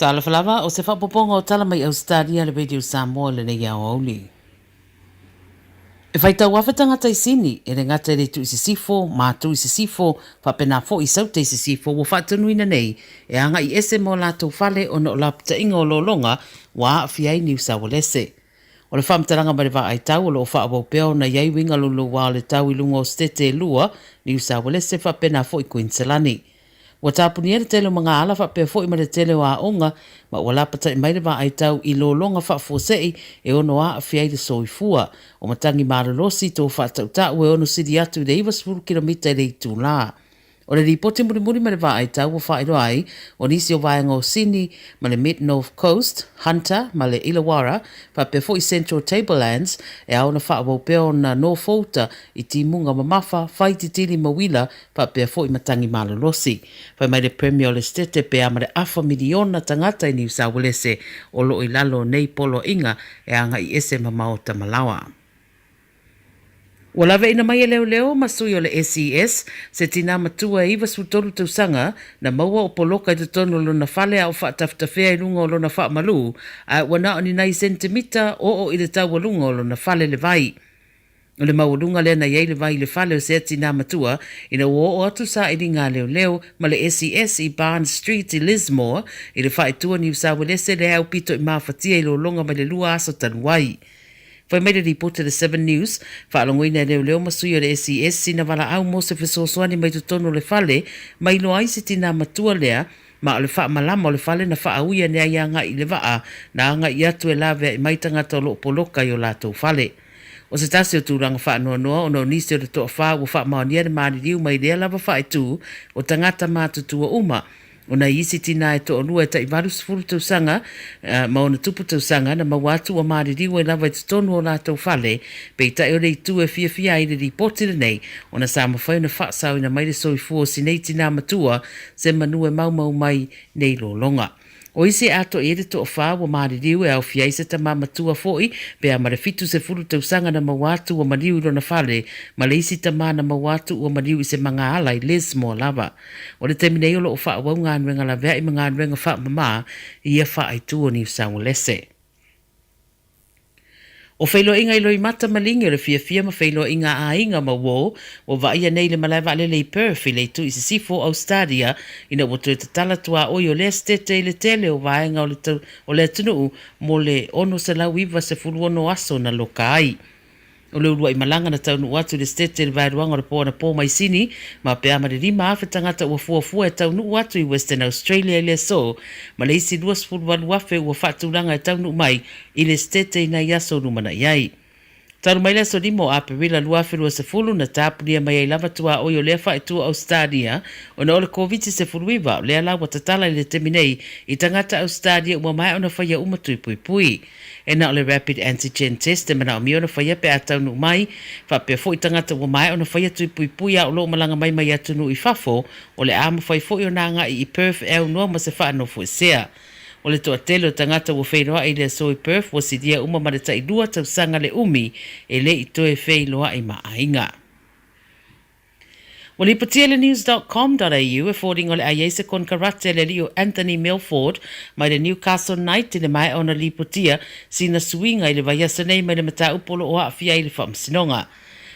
Talofa lava, o se faaopoopoga o tala mai Ausetalia le Radio Samoa i lenei aoauli. E faitau afe tagata i Sini, e le gata i le itu i sisifo, matu i sisifo, faapena foi i Saute i sisifo ua faatonuina nei e agai ese ma o latou fale ona o lapataiga o lologa ua aafia ai Niusaualese. O le faamatalaga mai le vaaitau o lo o faaauau pea ona i ai uiga louloua o le tau i luga o Setete e lua, Niusaualese faapena foi Kuiniselani. Ua tapunia le tele o magaala faapea foi ma le tele o aoga ma ua lapatai mai le vaaitau i lologa faafuasei e ono aafia ai le soifua. O matagi malolosi tou faatautau e ono sili atu i le 90 kilomita i le itulā. O le lipoti mulimuli ma le vaaitau ua faailoa ai o nisi o vaega o Sini ma le Mid North Coast, Hunter ma le Illawarra faapea foi Central Tablelands e ao ona faaauau pea ona nofouta i timuga mamafa, fai titili ma uila faapea foi matagi malolosi. Fai mai le Premier o le Setete pe a ma le afa miliona tagata i Niu Sauelese o lo o i lalo o nei poloaiga e agai ese ma maota malaoa. Ua laveina mai e leoleo ma sui o le SES se tinā matua e 93 tausaga na maua o poloka i totonu o lona fale a o faatafetafea i luga o lona faamalu ae ua na o ni nai senitimita oo i le taualuga o lona fale le vai. O le maualuga lea na i ai le vai i le fale o sea tinā matua ina ua oo atu sailiga a leoleo ma le SES i Barnes Street i Lismore i le faaitua Niusauelese lea e aupito i mafatia i lologa mai le lua aso talu ai. Fai mai le lipoti a le Seven News, faalogoina e leoleo ma sui o le SES sina valaau mo se fesoasoani mai totonu o le fale ma iloa ai se tinā matua lea ma o le faamalama o le fale na faaui ane ai agai i le vaa na agai atu e laveai mai tagata o lo o poloka i o latou fale. O se tasi o tulaga faanoanoa ona o nisi o le toafa ua faamaonia le maliliu mai lea lava faaitu o tagata matutua uma ona i isi tinā e toalua e tai 80 tausaga ma ona tupu tausaga na maua atu ua maliliu ai lava i totonu o latou fale, peitai o le itu e fiafia ai le lipoti lenei ona sa mafai ona faasaoina mai le soifua o si nei tinā matua se manu e maumau mai nei lologa. O isi e atoa i ai le toafa ua maliliu e aofia ai se tama matua foi pe a ma le 70 tausaga na maua atu ua maliu i lona fale ma le isi tama na maua atu ua maliu i se magaala i Lismore lava. O le taimi nei o lo o faaauau galuega laveai ma galuega faamama i ia faaitu o Niusaoalese. O feiloaiga i Loimata ma Ligi o le fiafia ma feiloaiga a aiga ma uo ua vaaia nei i le malae vaalele i Perth i le itu i sisifo o Ausetalia ina ua toe tatala tuaoi o lea setete i le tele o vaega o le atunuu mo le 696 aso na loka ai. O le uluai malaga na taunuu atu i le Setete i le vaeluaga o le po anapo mai Sini, ma pe a ma le 5,000 tagata ua fuafua e taunuu atu i Western Australia i le aso, ma le isi 28,000 ua faatulaga e taunuu mai i le Setete i nai aso lumanai ai. Talu mai le aso 5 o Aperila 2020 na tapunia mai ai lava tuaoi o lea faaitu o Ausetalia ona o le Koviti-19, o lea la ua tatala i le taimi nei i tagata Ausetalia ua maea ona faia uma tui puipui. E na o le rapid antigen test e manaomia ona faia pe a taunuu mai, faapea foi tagata ua maea ona faia tui puipui a o lo o malaga mai mai atunuu i fafo, o le a mafai foi ona agai i Perth e aunoa ma se faanofoesea. O le toatele o tagata ua feiloai i le aso i Perth ua silia uma ma le tailua tausaga le umi e le i toe feiloai ma aiga. Ua lipotia le News dot com dot au e foliga o le a i ai se konekarate a le alii o Anthony Milford mai le Newcastle Knight i le maea ona lipotia sina suiga i le vaiaso nei mai le mataupu o lo o aafia ai le faamasinoga.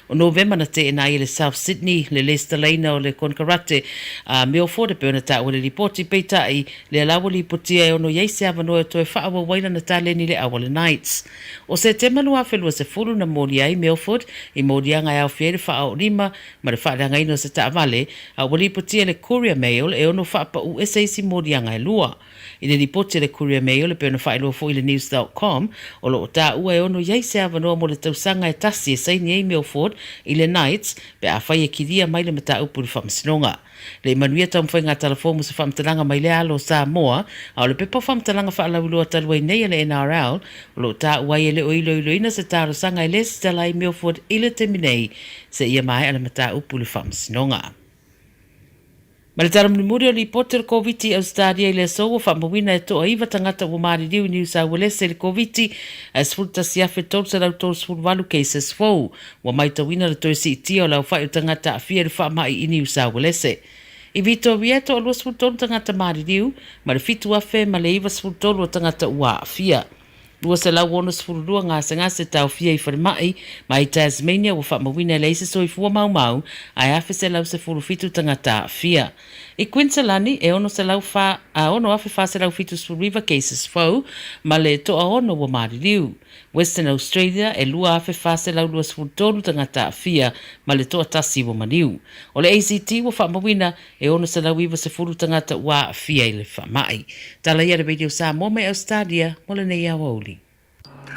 O Novema na teena ai e le South Sydney le lesitalaina o le konekarate a Milford e pei ona taua i le lipoti, peitai, lea la ua lipotia e ono i ai se avanoa e toe faaauau ai lana taleni i le au a le Knights. O Setema 2020 na molia ai Milford i moliaga e aofia ai le faaoolima ma le faaleagaina o se taavale, a ua lipotia e le Courier Mail e ono faapauu ese isi moliaga e lua. I le lipoti a le Courier Mail e pei ona faailoa foi i le News dot com, o lo o taua e ono i ai se avanoa mo le tausaga e tasi e saini ai Milford i le Knights pe afai e kilia mai le mataupu i le faamasinoga. Le i manuia taumafai ngā tala fou mo se faamatalaga mai lea alo o Samoa, a o le pepa o faamatalaga faalauiloa talu ai nei a le NRL, o lo o taua ai e le o iloiloina se talosaga e lesitala ai Milford i le taimi nei seia maea le mataupu i le faamasinoga. Ma le tala mulimuli o lipoti o le Koviti i Ausetalia i le aso ua faamauina e toa-iva tagata ua maliliu i Niu Sauelese i le Koviti ae 11,338 cases fou. Ua maitauina le toe siitia o le aofai o tagata aafia i le faamai i Niu Sauelese. I Vitoria e toa 23 tagata maliliu ma le 7,093 o tagata ua aafia. 262 gasegase taofia i falemai, ma i Tasmania ua faamauina e leai se soifua maumau ae 1,117 tagata aafia. I Kuiniselani, e 6,479 cases fou ma le toaono ua maliliu. Western Australia, e 2,423 tagata aafia ma le toatasi ua maliu. O le ACT ua faamauina e 690 tagata ua aafia i le faamai. Tala ia a le Radio Samoa mai Ausetalia mo lenei aoauli.